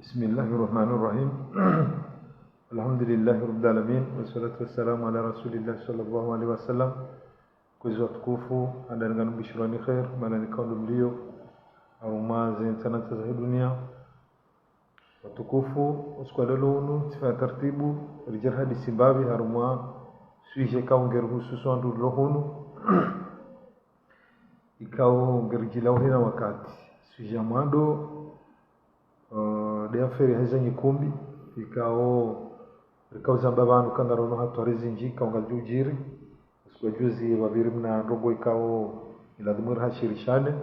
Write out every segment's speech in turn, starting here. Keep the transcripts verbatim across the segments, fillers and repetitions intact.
بسم الله الرحمن الرحيم. الحمد لله رب العالمين، والصلاة والسلام على رسول الله صلى الله عليه وسلم. Kwezi watukufu, handani ngam bishirani khair, mahala nikao ndo mlio, harumwa ze ntsana za he dunia. Watukufu, usiku wa leo unu, tsifanya taratibu, ridje rihadisi mbapvi harumwa sujet ikao ngeri husu wandru leo unu. Ikao ngeridjilao hena wakati. Sujet ya mwando, eh, nde affaire ya heze nyikumbi, ikao, rikao zamba pvanu ukaya ngarono hatwari zindji, ikao ngazidjo udjiri. Usiku wa juzi, wapviri mna ndrongoo ikao, ilazimu rihashirishane.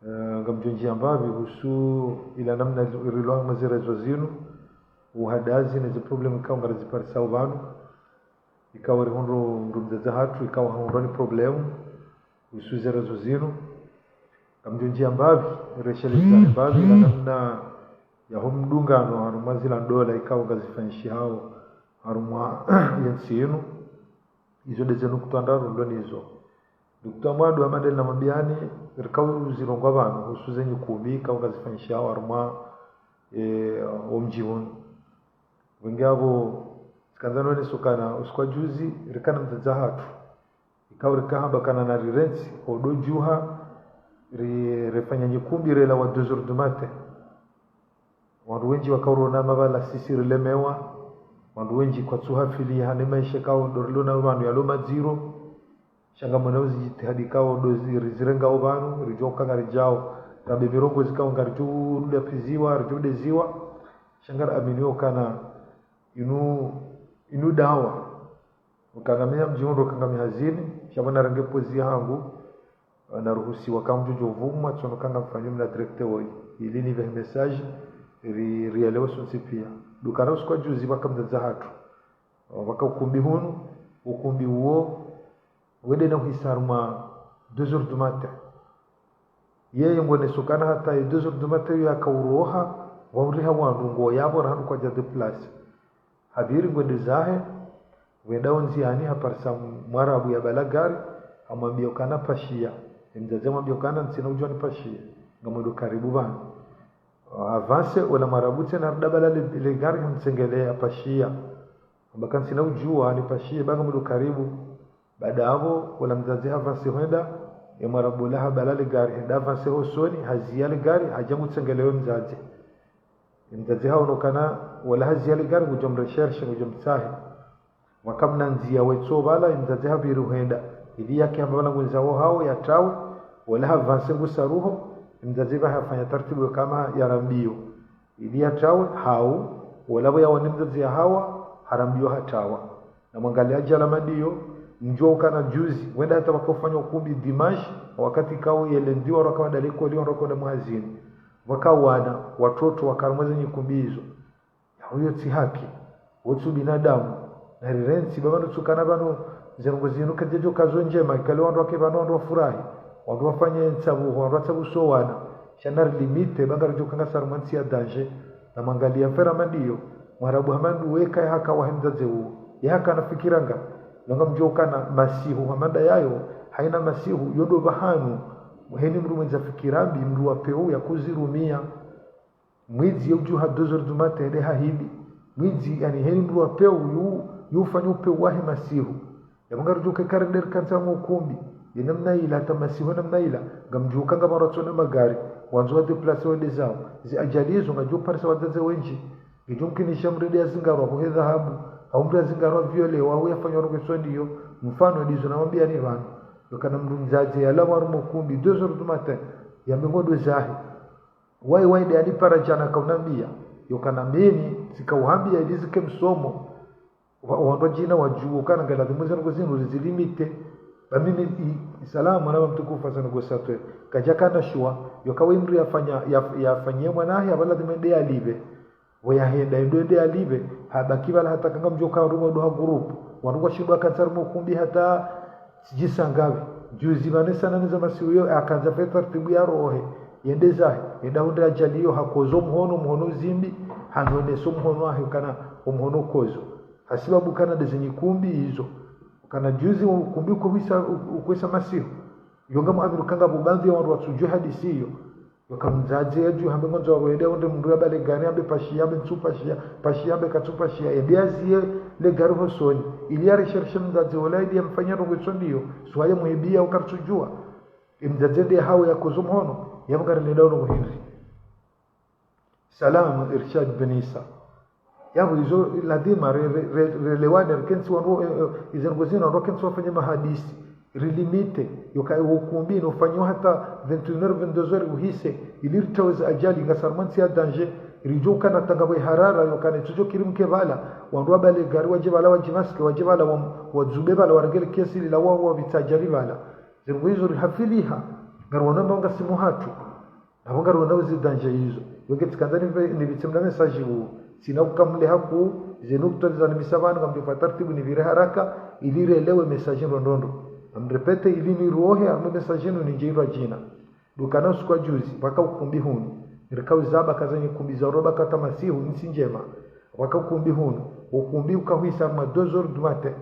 Eh, ngamdjo ndjia mbapvi husu ila namna rilo harumwa ze réseaux zinu, uhadazi ne ze problème ikao ngariziparisao pvanu. Ikao rihundru mdzadze hatru, ikao hahundrwa ni problème, husu ze réseaux zinu. Ngamdjo ndjia mbapvi, reshelezane mbapvi, na namna yaho mdungano, harumwa zila ndola, ikao ngazifanyishihao, harumwa ye ntsi inu. Izo nde ze nukta ndraru ndo nizo. Nukta ya mwando hama nde namwambiani, rikao zirongoa pvanu, husu ze nyikumbi, ikao ngazifanyishihao, harumwa, eh, omdji unu. Wengi apvo, tsikandza nonese ukaya, usiku wa juzi, rikana mdzadze hatru. Ikao rika hamba ukaya na rirentsi, odo djuha, ri-, rifanya nyikumbi rela wa deux heures du matin. Wandru wendji wakaurona mapvala sisi rilemewa, wandru wendji kwatsuhafili hane maesha ikao ndo rilo nayo pvanu yalo madziro. Sha ngamwona uzi jitihadi ikao ndo zi-, rizirengao pvanu, ridjo ukaya ngaridjao. Rabe mirongozi ikao ngaridjo uruda pviziwa, ridjo udeziwa. Sha ngaraamini ukaya inu, inu dawa. Ukaya ngami ya mdji unu, ukaya ngami hazini, sha pvanu narenge pozi yahangu, naruhusiwa ukaya mdjo djo pvumwa, tsono ukaya ngamfanyo mna direct woyi. Ili nipvehe message, ri-, rielewe sontsi pia. Ndo ukaya usiku wa juzi pvaka mdzadze hatru. Pvaka ukumbi hunu, ukumbi uwo, wende na uhisa harumwa deux heures du matin. Yeye ngonesa ukaya hata ye deux heures du matin yo yakauroha, wauriha wandru ngo yapvo raha ndo kwadja déplacer. Hapviri ngwende zahe, wenda ondziani haparisa Mwarabu ya pvala gari, hamwambia ukaya pashia. Ye mdzadze hamwambia ukaya ntsina udjua nipashie. Ngamwendo karibu pvanu. Avance, ola Mwarabu tsena harudi pvala le, le gari hamtsengelea pashia. Hamba ukaya ntsina udjua nipashie, ba ngamwendo karibu. Baada apvo, ola mdzadze haavance hwenda, ye Mwarabu ola hapvala le gari, hende haavance hosoni, hazia le gari, hadja ngutsengelea ye mdzadze. Ye mdzadze haono ukaya, ola hazia le gari, ngudjo mrecherche, ngudjo mtsahe. Pvaka mna ndzia wetso pvala, ye mdzadze hapviri hwenda. Ili yake hamba pvala ngwendzao hawo, yatrawe, ola haavance ngusaruho, ye mdzadze pvahe hafanya taratibu yo ukaya yarambiyo. Ili yatrawe, hau, ola pvo yaone mdzadze yahawa, harambiyo hatrawa. Namwangalie ajali madiyo, mdjuwa ukaya juzi, wenda hata pvaka ufanya ukumbi dimanche, wakati ikao ye lundi wandru waka wenda likoli, wandru waka wenda mahazini. Pvaka wana, watoto waka harumwa ze nyikumbi izo. Yahuyo tsi haki, wo tsi ubinadamu. Na rirentsi, ba pvanu tsukana pvanu, ze ndrongoo zinu kazidjo uka zo ndjema, ikao wandru wake pvanu wandru wafurahi. Wandru wafanye ntsabuho, wandru watsabuso wana. Sha narilimite, ba ngaridjo uka ngasi harumwa ntsi ya danger. Namwangalie affaire madiyo, Mwarabu hama ndo weka yahaka wahe mdzadze uwo. Yahaka na fikira nga, nonga mdjuwa ukaya masihu hama ndayayo, haina masihu, yo ndo pvahanu, heni mdru mwendza fikira mbi, mdru wa pewu ya kuzirumia. Mwidzi ye udjuha deux heures du matin nde hahibi. Mwidzi, yaani, heni mdru wa pewu yu, yu ufanya upewu wahe masihu. Yapvo ngaridjo uka ikao rende rikantsi harumwa ukumbi. Ye namna ila, hata masihu namna ila. Ngamdjuwa ukaya ngapvo wandru watsona magari. Wandzo wa déplacer wende zawo. Ze ajali izo ngazidjo parisa wadzadze wendji. Ngidjo mkinisha mdru nde yazingarwa kuhe dhahabu. Hau mdru yazingarwa violé, hau yafanywa ndrongoo isondiyo. Mfano ndizo namwambiani pvanu. Yo ukaya mdru mdzadze yalawa harumwa ukumbi, deux heures du matin. Yambe ngondo zahe. Wayi, wayi, nde yanipara djana kaunambia. Yo ukaya mimi, tsika uhambia ili zike msomo. Wa, wandru wadjina wadjuwe ukaya ngalazimu ze ndrongoo zinu rizilimite. Ba mimi, i, i salamu, mwana mtukufu Hassan Gosatwe. Kadjaka na shuwa, yo ukaya mdru yafanya, yaf-, yafanyie mwanahe, apvo lazimu nde yalipve. Pvo yahenda, ndo nde yalipve. Habaki pvala hata ukaya ngamdjo uka harumwa ndo ha groupe. Wandru washindwa wakantsi harumwa ukumbi hata tsidjisa ngapvi. Juzi pvanu sana niza masihu yo, hakandza fanya taratibu yarohe. Yende zahe, yende hundre ajali yo, hakozo mhono, mhono uzimbi, hanoneso mhono wahe ukaya, omhono ukozo. Hasibabu ukaya nde ze nyikumbi izo. Ukaya juzi ukumbi ukwisa, ukwisa masihu. Yo ngamwamini ukaya ngapvo baadhwi ya wandru watsudjuwa hadisi iyo. Yoka mdzadze yadjuwa hambe ngwandzo wende, wende mndru yabale gari, hambe pashiya, hambe ntsu pashiya, pashiya, hambe katsu pashiya, yende yaziye le gari hosoni. Ili yarisharishe mdzadze wola, ili yamfanya ndrongo itso ndiyo, suwaye muhibiya uka katsudjuwa. Ye mdzadze nde hawe yakozo mhono, yapvo ngarilindao ndrongo hindri. Salam, Irshad bin Isa. Yapvo izo lazima re-, re-, re-, relewane, rikentsi wandru, eh, eh, izo ndrongo zinu wandru wakentsi wafanye mahadisi. Rilimite, yoka ukumbi inu ufanywa hata vingt et une heures, vingt-deux heures uhise, ili ritawe ze ajali, ngasi harumwa ntsi ya danger, ridjo ukana tanga bwe harara, yokana itsudjo kiri mke pvala, wandru wabale gari wadje pvala, wadjimaske, wadje pvala, wa-, wadzube pvala, warenge le kesi lila wa-, wapvitsa ajali pvala. Ze ndrongo izo rihafiliha, ngariwonao amba ngasi mwahatru. Napvo ngarionao ze danger izo. Yo nge tsikandza nipve-, nipvitse mna message wo. Tsina ukamleha ku, ze nukta zinu nizambao pvanu, ngamdjo fanya taratibu nipvire haraka, ili relewe message ndrondrondro. Namrepete ili nirohe, harumwa message inu nindjie irwa djina. Ndo ukana usiku wa juzi, pvwaka ukumbi hunu. Nirikao uzamba kaza nyi kumbi za roba kata masihu, ntsi ndjema. Pvwaka ukumbi hunu. Ukumbi ukahwisa harumwa deux heures du matin.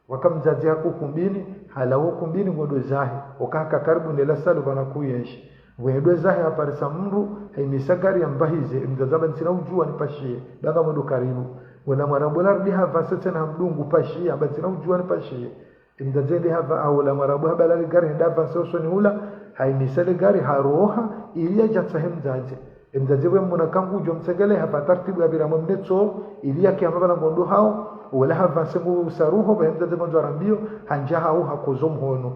Pvwaka mdzadze haka ukumbini, halawa ukumbini ngwendo zahe, uka haka karibu ne la salle pvanu kuyenshi. Pvo yendo zahe haparisa mndru, haimisa gari yambahize, mdzadze hamba ntsina udjuwa nipashiye, ndo ngamwendo karibu. Wola mwarabu wola rudi havanse tsena hamdungu pashiye, hamba ntsina udjuwa nipashiye. Mdzadze nde hapva, wola mwarabu habala le gari hende havanse hosoni hula, haimisa le gari haroha, ili yadje yatsahe mdzadze. Ye mdzadze pvo yamwona kangudjo mtsengeleha, hapva taratibu yapvira mwe mnetso, ili yake hama pvala ngondro hawo, wola havanse ngu usaruho, pvahe mdzadze ngwandzo harambio, handja hawo hakozo mhono.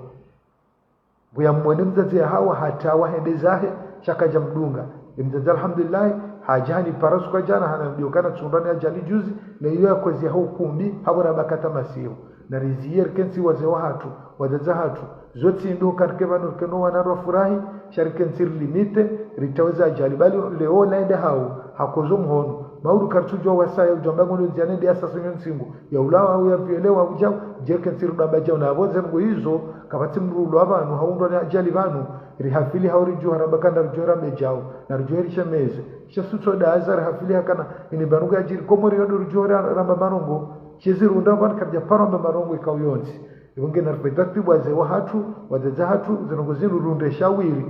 Pvo yamwone mdzadze yahawa, hatawa hende zahe, sha kadja mdunga. Ye mdzadze alhamdulillah, hadja hanipara usiku wa djana, hanambio ukana tsundra ni ajali juzi, na iyo yakozi yaho ukumbi, hapvo raba kata masihu. Nariziye rikentsi wazee wahatru, wadzadze hatru, zo tsi ndo uka rike pvanu rike no wana rwafurahi, sha rikentsi rilimite, ritawe ze ajali. Bali leo laende hawo, hakozo mhono. Maudu karitsudjuwa wasaya udjo amba ngondro ndziani nde yasasonyo ntsingo. Yaulawa hau yavielewa udjao, dje rikentsi rudamba djao. Napvo ze ndrongo izo, kapvatsi mndru ulwa pvanu, hau undrwa ni ajali pvanu, rihafili hau ridjuha ramba kana ridjuha rambe djao, na ridjuha rishemeze. Sha sutso daza rihafili hakana, ini pvanu kayadjiri, Komori yondo ridjuha ra-, ramba marongo, shezi runda pvanu karidja paro ramba marongo ikao yontsi. Ivo nge naripve taratibu wazee wahatru, wadzadze hatru, ze ndrongo zinu rundre shawiri.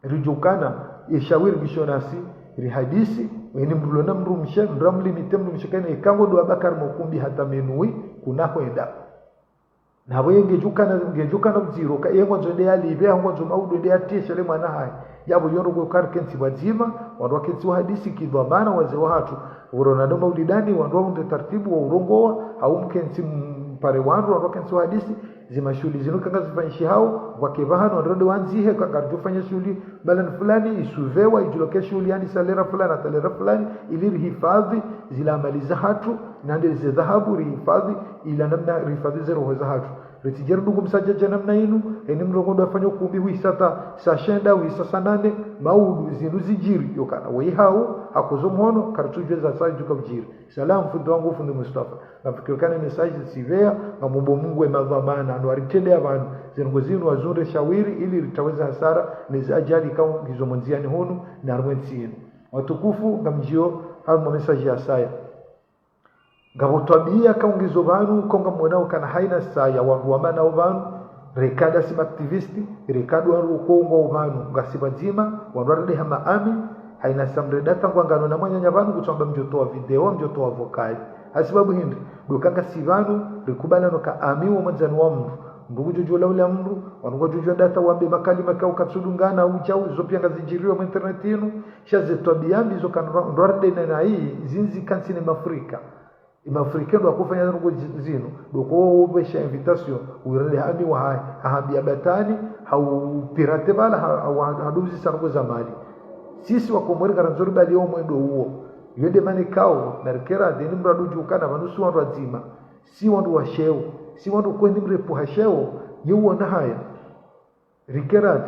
Ridjo ukana, ye shawiri ngisho nasi, rihadisi, weni mndru ulona mdrumshe, mndru amlimite mdrumshe kana ikango ndo wabaki harumwa ukumbi hata minuit, kuna hwenda. Napvo ye ngedjo ukana, ngedjo ukana udziro, ka ye ngwandzo nde yalipve, hau ngwandzo maudu nde yateshe le mwana hahe. Yapvo yo ndrongo uka rikentsi pvwadzima, wandru wakentsi wahadisi kidhwamana wazee wahatru. Pvo rona ndo maulidani, wandru waundre taratibu wa urongowa, hau mkentsi mpare wandru, wandru wakentsi wahadisi, zima shughuli zinu kanga zifanyishihao, wake pvahanu wandru nde wandzihe, kanga ridjo fanya shughuli balani fulani, isuvewa, idjuloke shughuli yani sa lera fulani, hata lera fulani, ili rihifadhi zila amali zahatru, na nde ze dhahabu rihifadhi, ila namna rihifadhi ze roho zahatru. Ritsidje ridungu msadjadja namna inu, eni mndru ngondro afanya ukumbi huisa ta saa shenda, huisa saa nane, maudu zinu zidjiri, yokana wayi hawo, hakozo mhono, karitsudjuwa za saa djuka udjiri. Salam, fundi wangu, fundi Mustafa. Ngamfikiri ukana message tsipveya, ngamomba Mungu ye madhwamana, ndo waritrendeya pvanu. Ze ndrongo zinu wazundre shawiri, ili ritawe ze hasara, ne ze ajali ikao ngizo mondziani hunu, na harumwa entsi inu. Watukufu, ngamdjio, harumwa message ya saya. Ngapvo twabiya ikao ngizo pvanu, ikao ngamwonao ukana haina saya, wandru wamana wo pvanu, reka ndasi ma activiste, reka ndo wandru ikao ngwao pvanu, ngasi pvwadzima, wandru warendeha maami, haina saya mrenda tangwa ngano na mwananya pvanu, kutsu amba mdjo towa video, mdjo towa vocal. Hasibabu hindri, ndo uka ngasi pvanu, rikubalano uka ami wo mwandzani wa mndru. Mndru ngudjo djuwa ula mndru, wandru ngwadjo djuwa ndata wambe makalima ikao katsudungana, udjau, zo piya ngazidjiriyo mwa internet inu, sha ze twabiya mbi zo ukana ndo warende na nayi, zindzi kantsi ne Mafrika. Ye Mafrika ndo wakofanya ndrongo zi-, zinu, ndo uka wopvesha invitation, urendeha ami wahahe, hahambiya batwali, hau pirate pvala, ha-, hau ha-, haduzisa ndrongo za mali. Sisi Wakomori ngarandzo ribaliye wo mwendo uwo. Yo nde mana ikao, narikera, ndeni mradi udjuwe ukana pvanu si wandru wadzima, si wandru wa sheo, si wandru kweli mrepvuha sheo, ye uona haya. Rikera,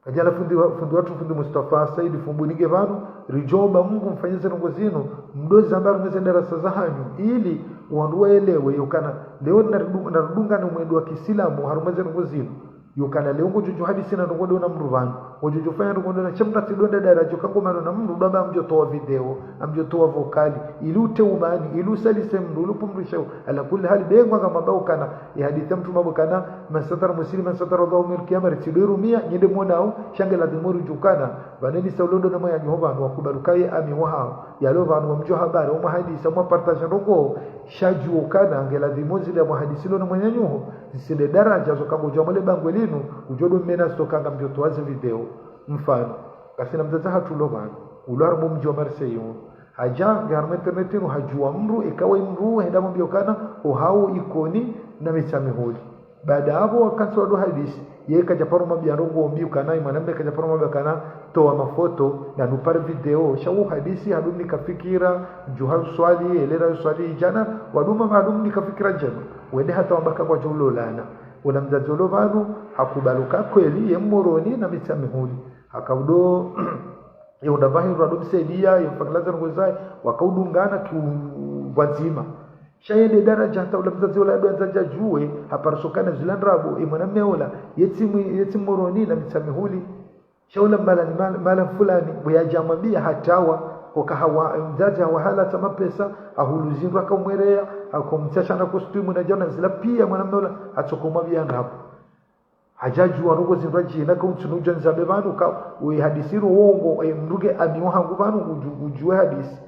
kadjala fundi wa-, fundi watru, fundi Mustafa Said Fumbuni nge pvanu, ridjomba Mungu mfanye ze ndrongo zinu, mdo zamba harumwa ze darasa zahanyu, ili wandru waelewe, yokana, leo naridu-, naridungane mwendo wa kiislamu, harumwa ze ndrongo zinu, yokana, leo ngodjo djo hadisi na ndrongo ndo na mndru pvanu. Wodjo djofanya ndrongo ndona, sha mndru tsi ndo nda daraja uka ngomwonao na mndru ndo amba amdjo towa video, amdjo towa vocal, ili uteumani, ili usalise mndru, ili upumrishe. Ala kulli hali, be ngwanga mabao kana, ye hadisi ya mtrume amba kana, "Man satara musliman satarahu Allahu yawmal qiyamah", ritsi ndo irumia, nyi nde mwonao, sha nge ladhimu ridjuwe ukana, pvanu nisa ulondo na mwananyaho pvanu wakubali uka ye ami wahawo, yalo pvanu wamdjuwa habari, wamwa hadisi, wamwa partage ndrongo, sha djuwa ukana, nge ladhimu zile wamwa hadisi lo na mwananyaho, zisinde daraja zo ka ngodjo mle bangwe linu, udjo ndo mena sto ka ngamdjo towa ze video. Mfano, ngasina mdzadze hatru lo pvanu, ulo harumwa mdji wa Marseille unu. Hadja, nge harumwa internet inu, hadjuwa mndru, eka we mndru, henda mwambia ukana, ohawo Ikoni na Mitsamihuli. Baada apvo wakantsi wado hadisi, ye kadja paro mwambia ndrongo mbi ukana, ye mwanamme kadja paro mwambia ukana, towa mafoto, na nupare video, sha wo hadisi, hado mnika fikira, djuha uswali, elera uswali djana, wado ma hado mnika fikira ndjema. Wende hata wamba ka kwadjo ulolana. Ola mdzadze ulo pvanu, hakubali uka kweli, ye Mmoroni na Mitsamihuli. Haka udo, ye unda pvahindru ado msaidia, ye mfanyiliza ndrongo zahe, waka udungana ki u-, pvwadzima. Sha ye nde daraja hata ula mdzadze ula ndo andza djadjuwe, haparisa ukana zila ndrabo, ye mwanamme ula, ye tsi mwi-, ye tsi Mmoroni na Mitsamihuli. Sha ula mbala ni mal-, mala fulani, pvo yadja mwambia hatawa, hoka hawa, mdzadze hawahala tsa mapesa, hahulu zindru haka umwereya, haka umtsia shana costume na djana zila pia mwanamme ula, hatsoko mwambia ndrabo. Hadja djuwa ndrongo zindru djina ka untsi nudjo nizambe pvanu ka, we hadisi ro wongo, e, mndru nge ami wahangu pvanu, udju-, udjuwe hadisi.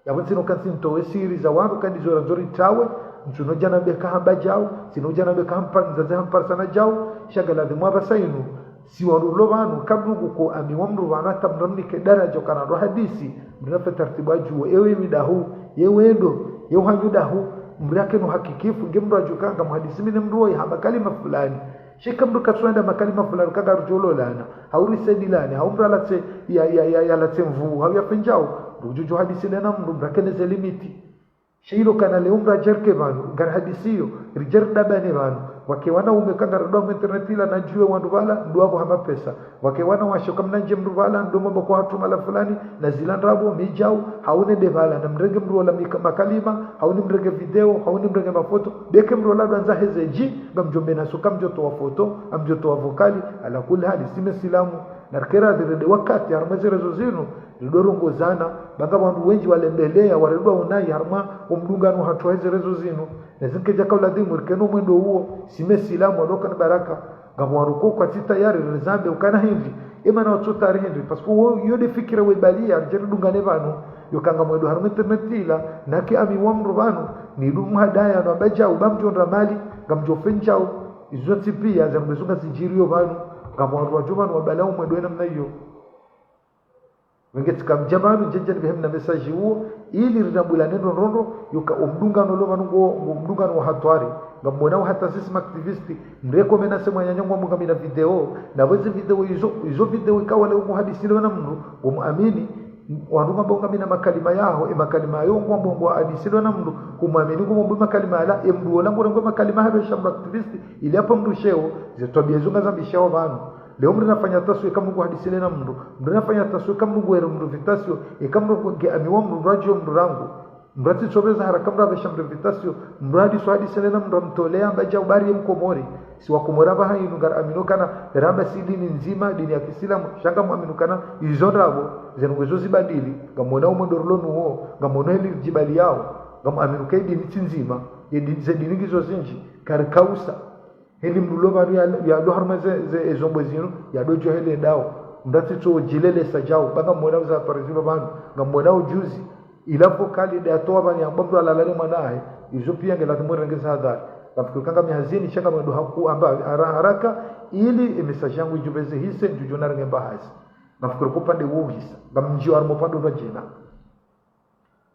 Yapvo ntsino ka ntsi ntowe siri za wandru ka ndizo randzo ritawe, ntsi nudja nambe ka hamba djau, ntsi nudja nambe ka hampa-, mdzadze hamparisa na djau, sha nge ladhimu apvasa inu. Si wandru lo pvanu, ka mndru ngu ko ami wa mndru pvanu, hata mndru mnike daraja ukana ndo hadisi, mndru nafe tartibu adjuwe, ewe mi dahu, ye wendo, ye uhanyu dahu, mndru yake no hakikifu, nge mndru adjuwa ka ngamhadisi mi ne mndru woyi ha makalima fulani. Sha eka mndru katsuwenda makalima fulani, ka ngarudjo ulolana, hau risaidilane, hau mndru alatse, ya, ya, ya, yalatse nvuu, hau yafe ndjau, mndru udjo djo hadisi le na mndru, mndru yake ne ze limite. Sha ilo kana leo mndru adja rike pvanu, ngari hadisiyo, ridja ridabane pvanu, wake wanaume ka ngari ndo harumwa internet ila nadjuwe wandru pvala, ndo apvo ha mapesa. Wake wanawashe ka mnandje mndru pvala, ndo mwamba ko hatru mala fulani, na zila ndrabo, mi djau, hau nende pvala, na mrenge mndru ola mika-, makalima, hau ni mrenge video, hau ni mrenge mafoto, be eka mndru ola ndo andza heze dji, ngamdjo mbe na so ka mdjo towa foto, amdjo towa vocal, ala kulli hali, si Mesilamu, na rikera zirende wakati, harumwa ze réseaux zinu, rido rongozana, ba nga wandru wendji walembeleya, waredwa unayi, harumwa omdungano hatru heze réseaux zinu, na zinke djaka uladhimu, rikeno mwendo uwo, si Mesilamu, wadoka na baraka, ngapvo wandru ko kwatsi tayari rizambe ukana hindri, emana watso tayari hindri, parce que wo, yo nde fikira we baliya, ridje ridungane pvanu, yo ka ngamwendo harumwa internet ila, nake ami wa mndru pvanu, nidu mhadaya no amba djau, ba mdjo ndra mali, ngamdjo fe ndjau, izo ntsi pia, za mbezu ngazidjiriyo pvanu, ngapvo wandru wadjo pvanu wabala umwendo ena mna iyo. Wenge tsika mdja pvanu, ndje ndje nipvehe mna message uwo, ili rinambulane ndro ndro ndro, yo ka omdungano lo pvanu ngo, ngo mdungano wa hatwari. Ngamwonao hata sisi ma activiste, mreko mena se mwananyangu wa mngamina video, na pvo ze video izo, izo video ikawa leo muhadisi leo na mndru, ngomuamini, wandru ngwamba ngamina makalima yaho, e makalima yaho ngwamba ngwahadisi leo na mndru, kumuamini ngomwambo makalima yala, e mndru ola ngorengwe makalima yahe be sha mndru activiste, ili apvo mndru sheo, ze twabia izo ngazambishao pvanu. Leo mndru nafanya taswiya eka mndru nguhadisile na mndru. Mndru nafanya taswiya eka mndru nguhere mndru invitation. Eka mndru nge ami wa mndru, mndru adjuwe mndru rangu. Mndru atsitsopveza haraka mndru apvesha mndru invitation. Mndru hadiso hadisile na mndru amtolea amba djau bari ye Mkomori. Si Wakomori apvaha inu ngari amino kana ramba si dini ndzima, dini ya Kisilamu. Sha ngamwamino kana izo ndrabo, zenu ngwezo zibadili. Ngamwona umwendo rilo nuwo, ngamwona heli ridjibali yao. Ngamwamino ka ye dini tsi ndzima, ye dini, ze dini ngizo zindji, kari kausa. Heli mndru lo pvanu ya, yalo harumwa ze, ze, ezombo zinu, yadodjo hele dao. Mndru atsitso djilelesa djau, ba ngamwona uza pare zilo pvanu, ngamwona ujuzi. Ila vocal nde yatowa pvanu yamba mndru alalane mwana wahe, izo pia nge lazimu rirenge ze hadhari. Ngamfikiri kanga mi hazini, sha ngamwendo haku amba hara-, haraka, ili e message yangu idjupveze hise, ndjudjo narenge mba hazi. Ngamfikiri ko upande wo uhisa, ngamdjiyo harumwa upande wa djina.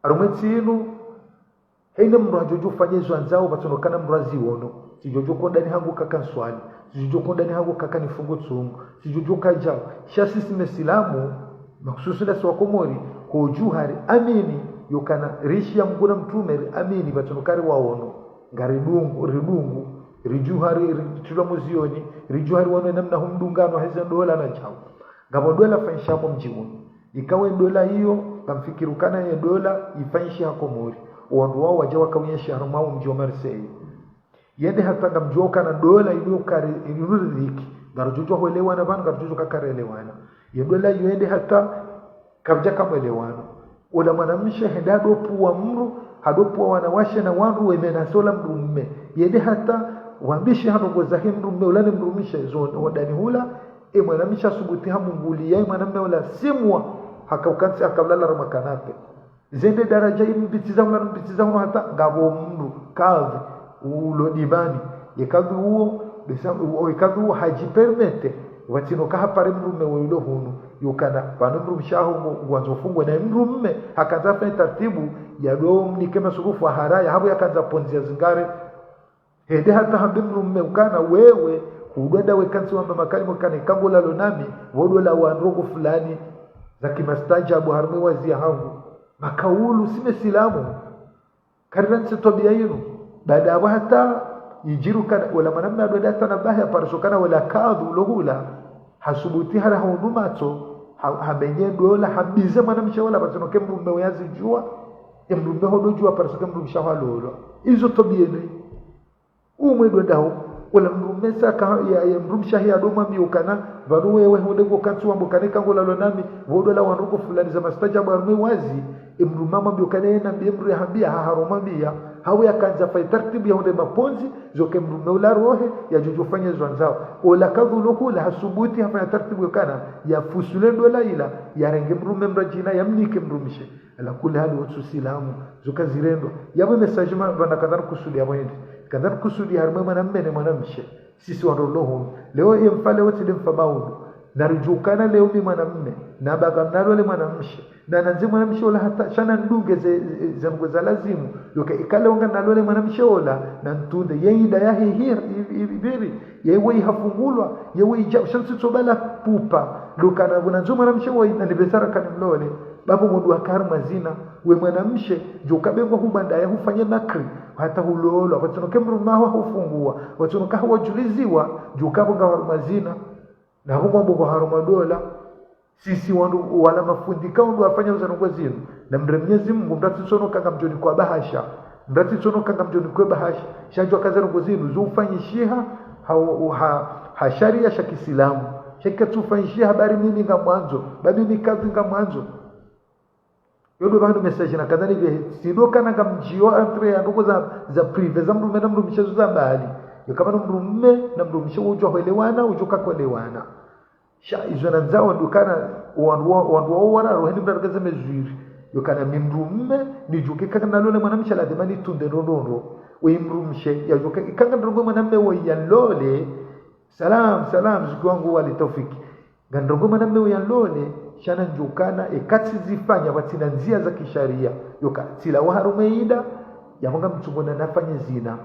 Harumwa entsi inu, haina mndru hadjodjo fanya izo andzao, pvatsonokana mndru aziwono. Tsidjodjo kondani hangu kaka nswali. Tsidjodjo kondani hangu kaka nifungu tsungu. Tsidjodjo kadjao. Sha sisi Mesilamu, mahususi ndasi Wakomori, kodjuha riamini, yokana rishi ya Mngu na mtrume riamini, pvatsonoka riwaono. Ngari dungu, ridungu, ridjuha ri-, ritrilwa muzioni, ridjuha riwono enamna hu mdungano heze ndola na djau. Ngapvo ndola fanyisha mo mdji unu. Ikawe ndola iyo, ngamfikiri ukana ye ndola ifanyishiha Komori. Owandru wao wadja wakaunyeshi harumwa omdji wa Marseille. Yende hata ngamdjuwa ukana ndola inu kari, inu ridhiki. Ngarudjudjuwa hwelewana pvanu, ngarudjudjuwa kakarelewana. Ye ndola iyo yende hata kapvadjaka mwelewano. Ola mwanamshe hende hadopvuwa mdru, hadopvuwa wanawashe na wandru wemena sola mdrume. Yende hata wambishi hano ngozahe mdrume, ola ne mdrumshe, zo wandani hula, e mwanamshe hasubuti hamunguliya, e mwanamme ola simwa, haka ukantsi haka ulala harumwa kanape. Zende daraja inu mbitsi za hula, mbitsi za hula hata ngapvo mdru kadhi ulo dimani. Ye kadhi uwo, besa, uwo, ye kadhi uwo hadjipermete, watsino kahapare mdrume wo ilo hunu, yukana, pvanu mdrumshe haho ngo, ngwandzo fungwe na mdrume, hakandza fanye tartibu, yado mnike masurufu aharaya, hapvo yakandza pondzi ya zingare, hende hata hambe mdrume ukana wewe, hudwenda wekantsi wamba makalima ukana ikango lalo nami, pvo ndola wa ndrongo fulani, za kimastajabu harumwa wazi ya hangu. Makaulu, si mesilamu. Karirantsi twabiya inu. Baada yapvo hata, idjiri ukana, ola mwanamme hadwenda hata na bahi ya parisa ukana ola kadhi ulo hula. Hasubuti hara haunu matso, ha-, hamenye ndola, hambize mwanamshe ola, pvatsino ke mdrume wo yazidjuwa, e mdrume hododjuwa, parisa ke mdrumshe haho halolwa. Izo twabiya inu. Umwe ndo ndaho, ola mdrume saka ya, ya mdrumshe hahe yado mwambiya ukana, pvanu wewe hunde ngo kantsi wamba ukana ikango lalo nami, pvo ndola wa ndrongo fulani za mastajabu harumwa wazi, e mdrume hamwambiya ukana yena mbiye mdru yahambiya, ha haro mwambiya, hapvo yakandza fanye tartibu ya hunde mapondzi, zo ke mdrume ula rohe, yadjudjuwa fanye zo andzao. Ola kadhi ulo hula, hasubuti hafanya tartibu yukana, yafusule ndola ila, yarenge mdrume mdru djina, yamnike mdrumshe. Ala kulli hali wotsu silamu, zo kazirendwa. Yapvo message ma, pvanu kandza nikusudiya pvwende. Kandza nikusudiya harumwa mwanamme ne mwanamshe. Sisi wandru lo hunu. Leo ye mfa leo tsi nde mfa maudu. Naridjuwe ukana leo mi mwanamme. Nabaka nalole mwanamshe. Na nandze mwanamshe ola hata, sha nandunge ze, ze, ze ndrongo za lazimu. Yoka ika leo nganalole mwanamshe ola, nantunde. Ye inda yahe hir, i, i, ibiri. Ye weyi hafungulwa. Ye weyi dja, sha ntsitso bala pupa. Lokana pvo nandzo mwanamshe weyi, nanipvesara kani mlole. Bapvo mdru waka harumwa zina, we mwanamshe, djo kabengwa hubanda ya hufanye makri, hata hulolwa, pvatsino ke mdrume haho hufungwa, pvatsino kaha wadjuliziwa, djo kabengwa harumwa zina, na hupvo ngwambo harumwa ndola, sisi wandru wala mafundi ka wandru wafanya uza ndrongo zinu, na mre Mnyezi Mungu, mdru atsitsono kanga mdjoni kwa bahasha, mdru atsitsono kanga mdjoni kwe bahasha, sha djo kaza ndrongo zinu, zo ufanyishiha, ha, ha, ha sharia sha kisilamu, sha katsu ufanyishiha bari mimi ngamwandzo, ba mimi kadhi ngamwandzo. Yo ndo pvanu message nakandza nipvehe, tsi ndo kana ngamdjiyo entre ya ndrongo za, za privé za mdrume na mdrumshe zo za mbali. Yo kama no mdrume na mdrumshe wudjo hwelewana, wudjo kakwelewana. Sha, izo nandzao ndo kana, wandru wa, wandru wa wararu, heni mdru aregeze mezwiri. Yo kana mi mdrume, nidjuke kanga nalole mwanamshe lazima nitunde ndrongo. Oyi mdrumshe, yadjuke, kanga ndrongo mwanamme wo yalole. Salam, salam, zuki wangu wali Taufiki. Ngandrongo mwanamme uya nlole, sha nandjukana, eka tsizifanya, pvatsina ndzia za kisharia. Yoka, tsilawa harumwa inda, yapvo ngamtsungona nafanye zina.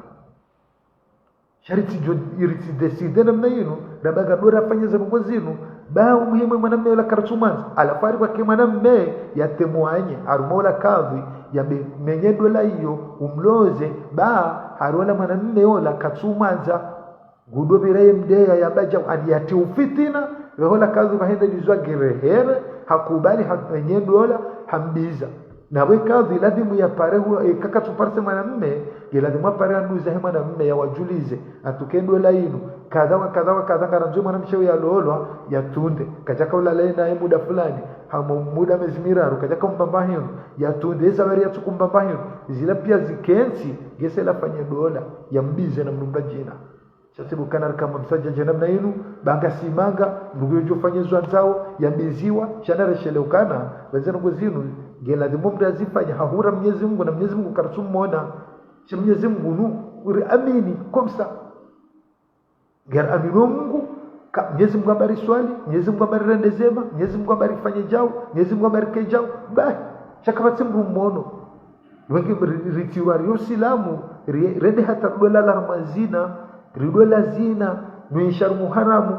Sha ritsidjo, iritsi décider namna inu, ramba ngado rafanye ze ndrongo zinu, ba umuhimu mwanamme ola karatsumwandza. Halafu hari pvwake mwanamme, yatemwanye, harumwa ola kadhi, yambe menye ndola iyo, umloze, ba, hari ola mwanamme ola katsumwandza. Ngudo pvira ye mdeya ya badja, ani yati ufitina, pvaho ola kadhi pvahenda dizwa gerehere, hakubali, hamenye ndola, hambiza. Na we kadhi, lazimu yapare hu, e, kakatsu parisa mwanamme, nge lazimu apare anduza he mwanamme, yawadjulize, atuke ndola inu, kadha wa kadha wa kadha, ngarandzo mwanamshe uya lolwa, yatunde, kadjaka ulala naye muda fulani, hamo muda mezi miraru, kadjaka umbamba hinu, yatunde, eza bari yatsukumbamba hinu, zila pia zikentsi, ngese lafanye ndola, yambize na mdru mdru djina. Sha tsi ndo kana rikamba msadjadja namna inu, ba ngasimanga, ndrongo yodjo fanya zo andzao, yambiziwa, sha narishelewe ukana, ba ze ndrongo zinu, nge lazimu mdru yazifanya, hahura Mnyezi Mungu, na Mnyezi Mungu karatsumwona. Sha Mnyezi Mungu nu, uri amini, comme ça. Ngeri amini Mungu, ka Mnyezi Mungu hamba riswali, Mnyezi Mungu hamba rirende zema, Mnyezi Mungu hamba rifanye djau, Mnyezi Mungu hamba rike djau, ba, sha kapvatsi mdru mwono. Wenge ri-, ritsiwa rio silamu, ri-, rende hata rido lala harumwa zina, rido la zina, no isha harumwa haramu.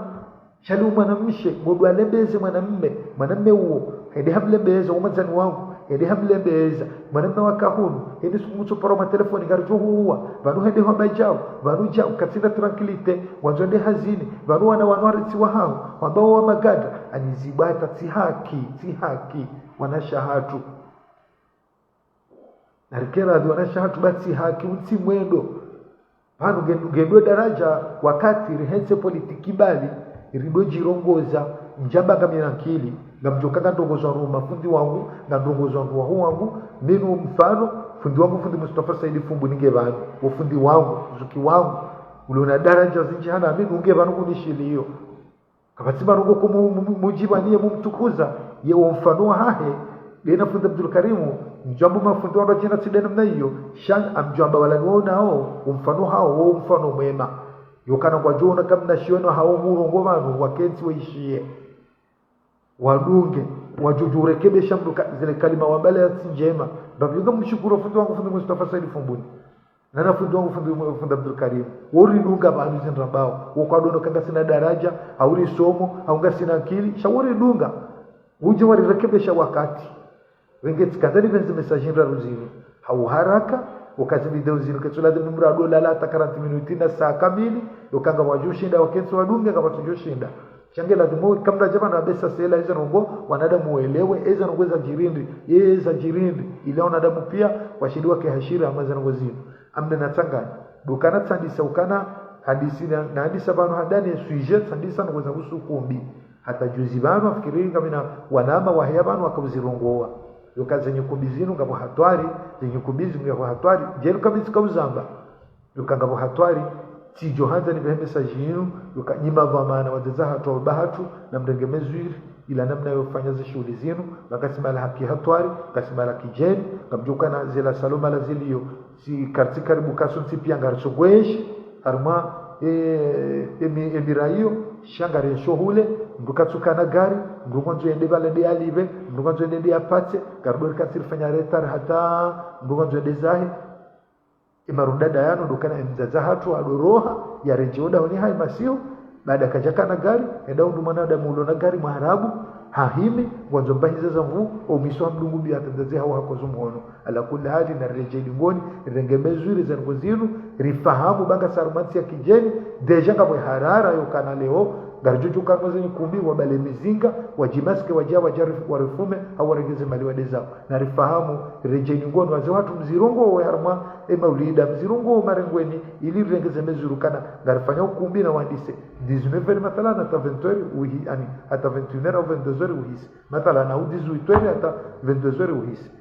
Sha leo mwanamshe, ngodo alembeze mwanamme, mwanamme uwo, hende hamlembeza, wo mwandzani wangu, hende hamlembeza, mwanamme waka hunu, hende siku ngutsopara matelefoni, ngaridjo huwa, pvanu hende hwamba djau, pvanu djau, katsina tranquillité, wandzo hende hazini, pvanu wana wanu waritsiwa haho, wamba wa magada, ani zibwata, tsi haki, tsi haki, wanashe hatru. Narikera pvi wanashe hatru ba tsi haki, untsi mwendo. Pvanu nge-, ngendo daraja wakati rihentse politiki mbali, Ridjo djirongoza, ndjamba ngamina nkili, ngamdjoka ngandrongozwa no mafundi wangu, ngandrongozwa no wahuu wangu, mimi mfano, fundi wangu fundi Mustafa Saidi Fumbuni nge pvanu, wo fundi wangu, zuki wangu, ulo na daraja zindji hana, mimi nge pvanu kunishiliyo. Kapvatsi marongo ko mu-, mu-, mu-, mudjipvaniye mumtukuza, ye wo mfano wahahe, dena fundi Abdul Karimu, ndjwambo mafundi wandru wadjina tsi dena mna iyo, sha ngamdjwamba wala niwo nao, wo mfano hawo, wo mfano mwema. Yokana ngwadjoona kamna shiyo no hawo murongoa pvanu, wakentsi waishiye. Wadunge, wadjodjo urekebesha mndru ka-, zile kalima wambale ya tsi ndjema. Mbapvi ngamshukuru fundi wangu fundi Mustafa Saidi Fumbuni. Nana fundi wangu fundi, fundi Abdul Karim. Woridunga pvanu zindru ambao. Wo kwadjoona ka ngasina daraja, hau risomo, hau ngasina nkili, sha woridunga. Udje warirekebesha wakati. Wenge tsikandza nipvendze message ndraru zinu. Hau haraka, ukazi video zinu ketsu lazimu mndru adjo lala hata quarante minutes na saa kamili, yoka ngwadjoshinda wakentsi wadunge ngapvatsudjoshinda. Sha nge lazimu kamdja pvanu abesa sela eza ndrongo, wanadamu welewe, eza ndrongo zadjiri ndri, eza djiri ndri, ila wanadamu pia, washindi wake hashiri hama eza ndrongo zinu. Amne na tsangani, dukana tsandisa ukana, hadisi na, na hadisa pvanu handani ya sujet, tsandisa ndrongo za husu ukumbi. Hata juzi pvanu, afikiri ngamina wanama waheya pvanu wakauzirongoa. Yoka zenyi kumbi zinu ngapvo hatwari, zenyi kumbi zinu ngapvo hatwari, djeli kamisi kauzamba. Yoka ngapvo hatwari, tsidjo handza nipvehe message yinu, yoka nyi madhwamana wadzadze hatru, baba hatru, namrenge mezwiri, ila namna yofanya ze shughuli zinu, ngasi mahala ha kihatwari, ngasi mahala kidjeni, ngamdjokana zela salama la ziliyo, tsi kartsi karibu kaso ntsi pia ngarisogweshi, harumwa, e, emi-, emira iyo, sha ngari nsho hule, mndru katsukana gari, mndru ngwandzo yende pvala nde alipve, mndru ngwandzo yende nde apatse, ngaridjo rika tsi rifanya retard hata, mndru ngwandzo yende zahe. Emarundada yanu ndo kana emdzadze hatru adjo roha, yaredjei odahoni hahe masihu, baada kadjakana gari, enda undru mwanadamu ulo na gari mwarabu, hahimi, ngwandzo mbahiza za mvu, omwiso hamdungu biya hata mdzadze hawo hakozo mhono. Ala kulli hali nariredjei dingoni, rirenge mezwiri za ndrongo zinu, rifahamu ba ngasi harumwa ntsi ya kidjeni, déjà ngapvo harara yokana leo, ngaridjo djuka mwa zenyi kumbi, wabale mizinga, wadjimaske wadja, wadja rif-, warifume, hau warengeze mali wende zawo. Narifahamu, rirenge nyungoni wazee watru mzirongowe harumwa emaulida, mzirongowe marengweni, ili rirengeze mezuru kana, ngarifanya ukumbi na wandise dix-neuf heures mathalan hata vingt heures uhi-, ani, hata vingt et une heures au vingt-deux heures uhisi. Mathalan, au dix-huit heures hata vingt-deux heures uhisi.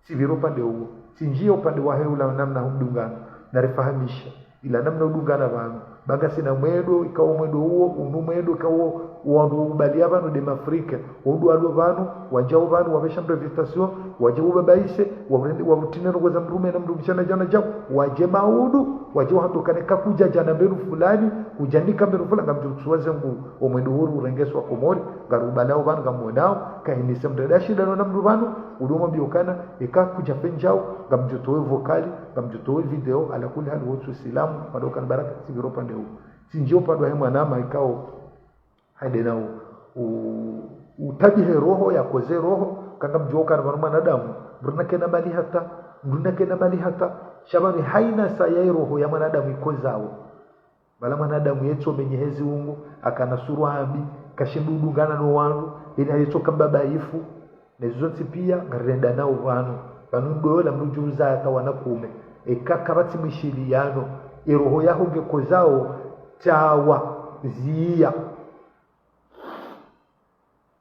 Tsipvira upande uwo. Tsindjia upande wahe ula namna humdungano. Narifahamisha. Ila namna udungana pvanu. Ba ngasina mwendo, ikao mwendo uwo, unu mwendo, ikao wandru ubalia pvanu nde mafrike. Wandru walo pvanu, wadjao pvanu, wapvesha mndru invitation, wadje ubabaise, wawutrine ndrongo za mdrume na mdrumshe na djana djao, wadje maudu, wadje wahandokane kakudja djana mbenu fulani, kudjanika mbenu fulani, ngamdjo utsuwa zengu, omwendo wuru urengeswa Komori, ngarubalao pvanu, ngamwonao, kahinise mndru ndashindano na mndru pvanu, udo mwambia ukana, eka kudja fendjao, ngamdjo towe vocal, ngamdjo towe video, ala kulli hali wotsu silamu, pvadokana baraka, tsipvira upande uwo. Tsindjia upande wahe mwanama ikao, hende na u-, u-, utabihe roho, yakoze roho, ka ngamdjo ukana pvanu mwanadamu, mndru nakena mali hata, mndru nakena mali hata, sha pvanu haina saya roho ya mwanadamu ikozao. Bala mwanadamu yetso menye hezi ungu, akana sura mbi, kashindru udungana no wandru, ina yetso kamba baifu, nezo zontsi pia, ngarirenda nao pvanu. Pvanu ndola mndru udjuza hata wana kume. Eka kapvatsi mwishiliyano, eroho yaho ngekozao, tawa, ziya.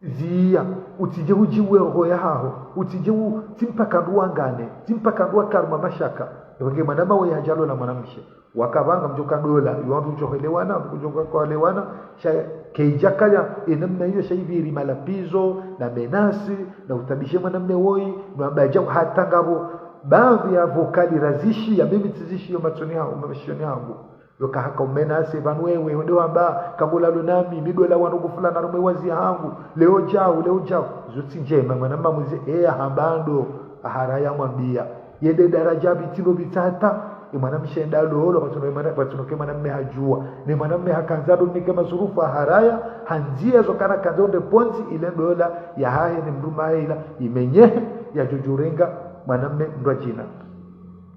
Ziya, utsidje udjiwe roho yahaho, utsidje u-, tsi mpaka ndru wangane, tsi mpaka ndru wake harumwa mashaka. Epvo nge mwanama we hadjalola mwanamshe. Wakapvanga mdjoka ndola, yo wandru udjo helewana, mdjoka kwelewana, sha keidjakaya, enamna iyo sha ipviri malapvizo, na menaces, na utabishe mwanamme woyi, na badja hata ngapvo, baadhwi ya vocal razishiya, mimi tsizishiyo matsoni hangu, mashoni hangu. Yoka haka umenase pvanu wewe, wende wamba, kangolalo nami, mi ndola wanu kufula na rumwe wazi hangu, leo djau, leo djau. Zo tsi ndjema, mwanama mwize, eya hamba ndo, aharaya mwambia. Yende daraja pvi tsi ndo pvi tsata, e mwanamshe nda lolo, pvatsuno, e mwana-, pvatsuno ke mwanamme hadjuwa. Ne mwanamme hakandza ndo nike masurufu aharaya, handzia zo kana kandza onde pondzi, ile ndola, yahahe ne mdrume hahe ila, imenyehe, yadjo djurenga, mwanamme ndo djina.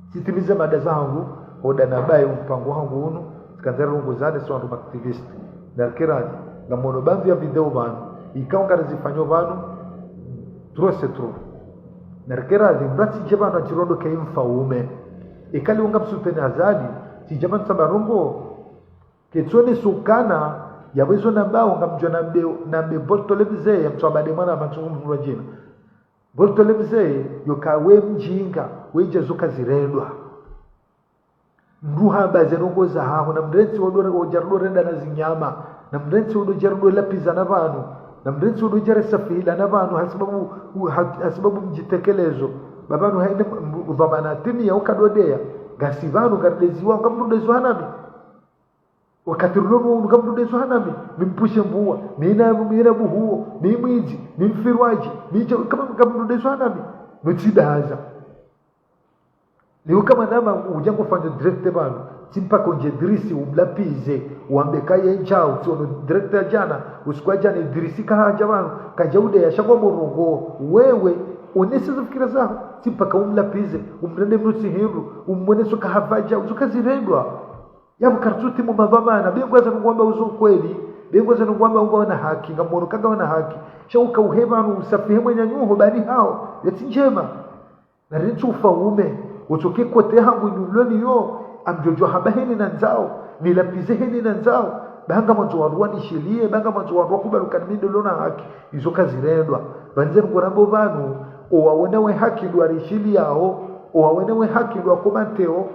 Tsitimize mada zahangu, oda na baye umpango hangu unu, tsikandza rongo zane so wandru ma activistes. Narike radhi, ngamono baadhwi ya video pvanu, ikao ngarizifanyo pvanu, trop c'est trop. Narike radhi, mndru atsidje pvanu atsirondo ke mfaume. Ikali unga msuteni Azali, tsidja pvanu tsamba rongo, ketsone sukana, Yapvo izo nambao ngamdjo nambe, nambe Bolto le mze, ya mtswabade mwana matsu mlwa djina. Bolto le mze, yoka we mdjinga, we dja zo kazirendwa. Mdru hamba ze ndrongoo zahaho, na mrentsi wo ndo, wo dja ndo renda na zinyama, na mrentsi wo ndo dja ndo lapvizana pvanu, na mrentsi wo ndo dja risafihilana pvanu, hasibabu, u-, ha-, hasibabu mdjitekelezo. Ba pvanu haine m-, udhwamana timi ya uka ndo deya, ngasi pvanu ngarideziwa, ngamdru deziwa nami. Wakati rulo munu ngamdudezwa nami, mi mpushe mbuwa, mi na, mi na buhuo, mi mwidzi, mi mfirwadji, mi dje, kama ngamdudezwa nami, mtsidaza. Leo kama nama udja ngufanya direct pvanu, tsi mpaka undje Idrisi umlapvize, wambe kaye ndjau, tsi ono direct ya djana, usiku wa djana Idrisi kahadja pvanu, kadja udeya sha ngwa mrongoo, wewe, onesa ze fikira zaho, tsi mpaka umlapvize, umrende mnu tsi hindru, umwonese uka hapvadja, uzo kazirendwa. Yapvo karitsutsi mu madhwamana, be ngwaza nungwamba uzo kweli, be ngwaza nungwamba ungwa wana haki, ngamwono ka ngwa wana haki. Sha uka uhe pvanu usafihe mwananyaho bani hawo, yatsi ndjema. Na rentsi ufaume, utsoke kote hangu nyuloni yo, amdjodjo hamba heni nandzao, nilapvize heni nandzao, ba ngamwandzo wandru wanishiliye, ba ngamwandzo wandru wakubali uka mi ndo lona haki, izo kazirendwa. Pvandze nungorambao pvanu, owaona we haki ndo warishiliyao, owaona we haki ndo wakomanteo,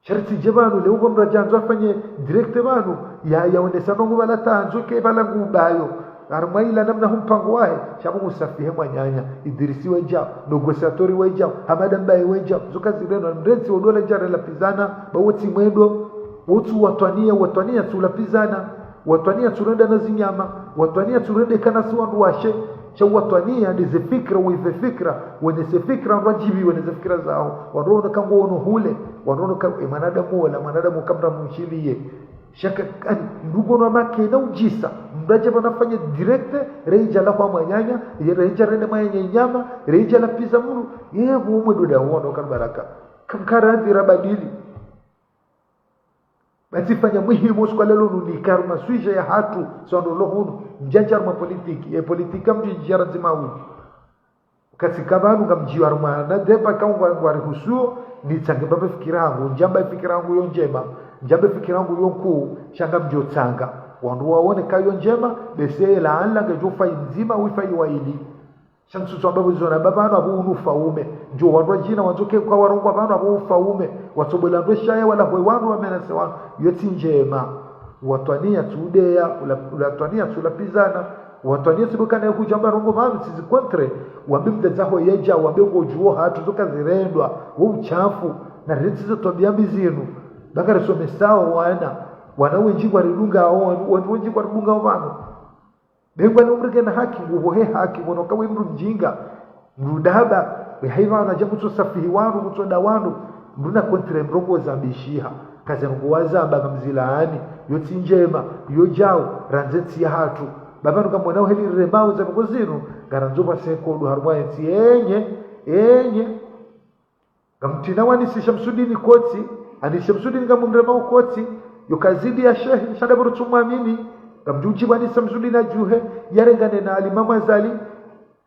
sha ritsidje pvanu, leo kwa mdru adja andzo afanye direct pvanu, ya, yaonesa nongo pvala tandzo ke pvala ngubayo. Harumwa ila namna hu mpango wahe, sha pvo usafihe mwananya, Idrisi wedjao, négociateur wedjao, Hamada Mbaye wedjao, zo kazirendwa, mrentsi wo ndo ladja rilapvizana, ba wo tsi mwendo, wo tsu watwaniya, watwaniya tsi ulapvizana. Watwaniya tsi urenda na zinyama, watwaniya tsi urenda kana si wandru washe, sha watwaniya ndeze fikira, wive fikira, wenese fikira, wandru wadjibi wenese fikira zaho, wandru wono ka ngwono hule, wandru wono ka, e mwanadamu wola, mwanadamu kamdru mshiliye. Sha ka, ani, ndugo no make na udjisa, mdru adje pvanu afanye direct, reidja la kwa mwananya, ye reidja rende mwananya nyama, reidja lapviza mdru, ye pvo umwe ndo dawo wono kambaraka. Kamkara adhira badili. Ba tsifanya muhimu usiku wa leo nunika harumwa sujet yahatru, so ndo lo hunu, ndjandja harumwa politiki, e politiki ngamdjodjia ndzima hunu. Uka tsika pvanu ngamdjio harumwa na débat ka ngwa, ngwarihusuo, nitsange mbapve fikira hangu, ndjambe fikira hangu yo ndjema, ndjambe fikira hangu yo nkuu, sha ngamdjo tsanga. Wandru waone ka yo ndjema, bese laanla ngedjo fayi ndzima, ufayi waili. Sha ntsutsu amba pvo izo namba pvanu apvo unu ufaume. Ndjo wandru wadjina wandzo ke kwa warongoa pvanu apvo ufaume. Watsobola ndro shaya wala hwe wandru wamenase wandru. Yo tsi ndjema. Watwaniya tsi udeya, ula, ula twaniya tsi ulapvizana. Watwaniya tsi ndo kana ye hudja amba rongoa pvanu tsi zi contre. Wambe mdadza ho yedja, wambe ngodjuo hatru zo kazirendwa. Wo uchafu. Na rentsi ze twabiya mbi zinu. Ba ngarisomesao wana. Wana wendji ngwaridungao, wana, wana wendji ngwaridungao pvanu. Be ngwani umrike na haki, ngupvo he haki, wono ka we mdru mdjinga, mdru daba, we haiva wana dja kutso safihi wandru, kutso da wandru, mdru na contre ndrongoo zambishiha, kaze ndrongoo wazamba ngamzilaani, yo tsi ndjema, yo djau, randze ntsi yahatru. Ba pvanu ngamwonao heli riremao ze ndrongoo zinu, ngarandzo pvwase nkodo harumwa ye ntsi, enye, enye. Ngamtsina wa Anisi Shamsudini kotsi, Anisi Shamsudini ngamumremao kotsi, yo kazidi ya shehe, sha nda pvo rutsu mwamini, ngamdjudji wa Anisi Shamsudini adjuhe, yarengane na Alimamu Azali,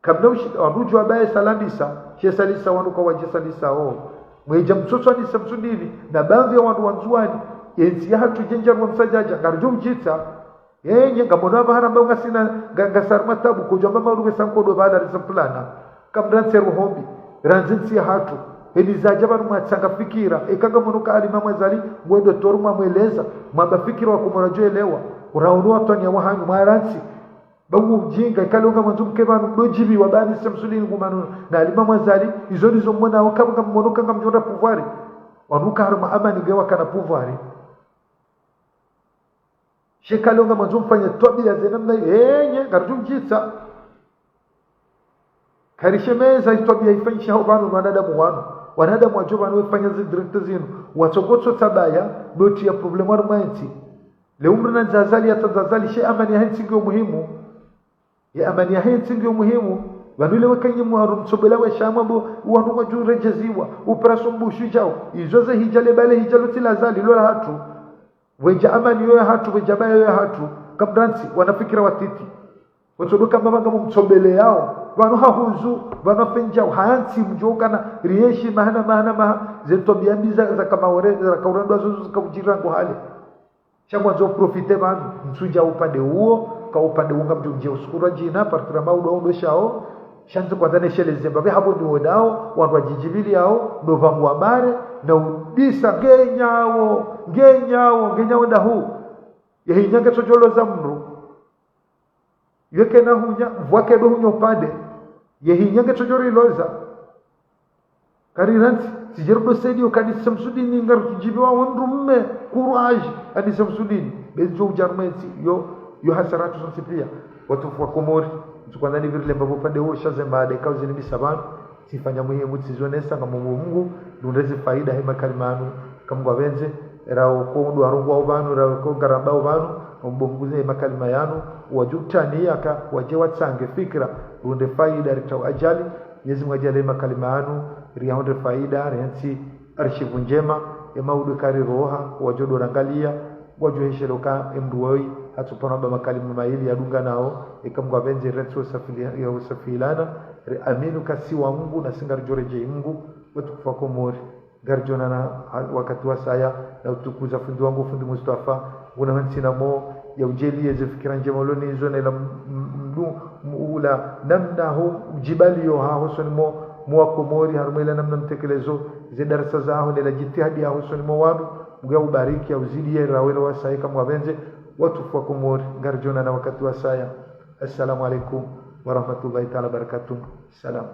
kamna ushi, wandru udjuwa baye salandisa, she salisa wandru ka wadje salisa o. Mwedja mtsotso Anisi Shamsudini, na baadhwi ya wandru wa Ndzuwani, ye ntsi yahatru djendja rwa msadjadja, ngaridjo udjitsa, enye, ngamwono apvaha ramba ngasina, nga, ngasi harumwa tabu, kodjo amba mauru pvwasa nkodo pvala risa plana. Kamrantse ruhombi, randze ntsi yahatru, heli zadja pvanu mwatsanga fikira, eka ngamwono ka Alimamu Azali, ngwendo toru mwamweleza, mwamba fikira wakomori wadjo elewa, uraono watwaniya wahanyu, mwarantsi, ba ngu udjinga, eka leo ngamwandzo mke pvanu, ndo djibiwa ba Anisi Shamsudini ngumano, na Alimamu Azali, izo ndizo mwonao, ka ngamwono ka ngamdjo ra pouvoir. Wandru ka harumwa amani nge wakana pouvoir. She eka leo ngamwandzo mfanye twabiya ze namna iyo, enye, ngaridjo udjitsa. Karishemeza itwabiya ifanyishiha pvanu no wanadamu wanu. Wanadamu wadjo pvanu wefanya zi direct zinu. Watsongotso tsabaya, ndo tiya problème harumwa ye ntsi. Leo mdru nandza Azali, yatsandza Azali, she amani yahe ntsi ngiyo muhimu. Ye amani yahe ntsi ngiyo muhimu. Pvanu ile weka nyi mwaru mtsobela we shamwa bo, wandru wadjo redjeziwa, opération Bushujaa. Izo ze hidja le bale hidja lo tsi la Azali, lo lahatru. Wedja amani yo yahatru, wedja baya yo yahatru. Kamrantsi, wana fikira watiti. Watsodoka mba pvanga mumtsobeleyao. Pvanu hahuzu, pvanu hafendjao, hantsi mdjo kana, rienshi mahana, mahana, maha, ze twabiya mbi za, za kamaore, za kaurandwa zozo, za kaudjira ngo hale. Sha ngwandzo profite pvanu, ntsudja upande uwo, ka upande uwo ngamdjo ndje usukurwa djina, partira maudo udo shao, sha ntsi kwandza nesheleze mbapvi hapvo ndiwo dao, wandru wadjidjibiliyao, ndo pvangu wabare, na udisa ngenyawo, ngenyawo, ngenyawo ndahu. Yehinya ngetsodjoloza mndru. Yeke na hunya, mvua kedo hunyo pade. Yehinya ngetsodjoriloza. Kari rantsi, tsidjeri do sedi yo kadi Samsudini ngarutudjibiwa wandru mme, courage, adi Samsudini. Benzo ujarumenti, yo, yo hasaratu sontsi piya. Watukufu wa Komori, ntsukwandzani pviri lemba pvo pande wo sha ze mada ikao zinibisa pvanu. Tsifanya muhimu tsizonesa ngamomba Mungu, nundre zifaida he makalima yanu, kamngwa pvendze, rao ko ndo warongwao pvanu, rao ko ngarambao pvanu, ngamomba Mungu ze makalima yanu, wadjutani yaka, wadje watsange fikira, nundre faida ritsao ajali, Mwenyezi Mungu adjaanlie makalima yanu, riyahundre faida, rentsi arshivu ndjema, ema udu kari roha, wadjo ndo rangaliya, wadjo heshelea uka emndru woyi, hatsupana ba makalima mayili yadunga nao, eka Mungu apvendze rentsi usafili-, ya usafilana, riamini uka si wa Mungu, na si ngaridjo redjei Mungu, watukufu wa Komori. Ngaridjonana ha-, wakati wa saya, na utukuza fundi wangu, fundi Mustafa, nguna hantsina mo, ya udjeli, yeze fikira ndjema ulo nazo, na ila m-, m-, mdu-, m-, ula namna ho, udjibaliyo ha hosoni mo, mo wa Komori, harumwa ila namna mtekelezo, ze darasa zaho, na ila djitihadi ya hosoni mo wanu, Mungu ya ubariki, ya uzidi, ya rawena wa saya, kamngwa pvendze, watukufu wa Komori, ngaridjonana wakati wa saya. Assalamu alaikum wa rahmatullahi ta'ala wa barakatuh. Salam.